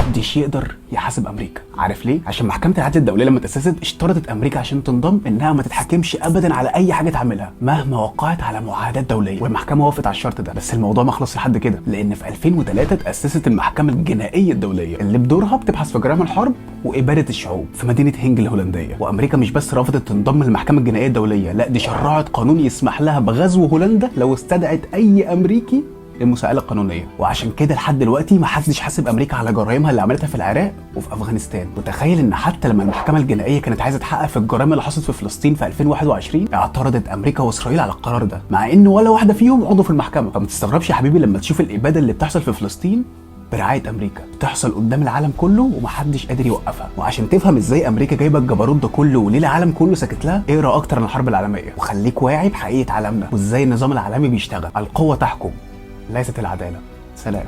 محدش يقدر يحاسب امريكا. عارف ليه؟ عشان محكمة العدل الدولية لما تاسست اشترطت امريكا عشان تنضم انها ما تتحاكمش ابدا على اي حاجة تعملها مهما وقعت على معاهدات دوليه، والمحكمة وافقت على الشرط ده. بس الموضوع ما خلصش لحد كده، لان في 2003 تاسست المحكمة الجنائية الدولية اللي بدورها بتبحث في جرائم الحرب واباده الشعوب في مدينة هينج الهولنديه. وامريكا مش بس رفضت تنضم للمحكمة الجنائية الدولية، لا دي شرعت قانون يسمح لها بغزو هولندا لو استدعت اي امريكي للمساءله القانونية. وعشان كده لحد دلوقتي ما حدش حاسب امريكا على جرائمها اللي عملتها في العراق وفي افغانستان. وتخيل ان حتى لما المحكمة الجنائية كانت عايزه تحقق في الجرائم اللي حصلت في فلسطين في 2021 اعترضت امريكا واسرائيل على القرار ده، مع ان ولا واحدة فيهم عضو في المحكمة. فما تستغربش يا حبيبي لما تشوف الابادة اللي بتحصل في فلسطين برعاية امريكا بتحصل قدام العالم كله ومحدش قادر يوقفها. وعشان تفهم ازاي امريكا جايبه الجبروت ده كله وليه العالم كله ساكت لها، اقرا اكتر عن الحرب العالمية وخليك واعي بحقيقة عالمنا وازاي النظام العالمي بيشتغل. القوة تحكم ليست العدالة. سلام.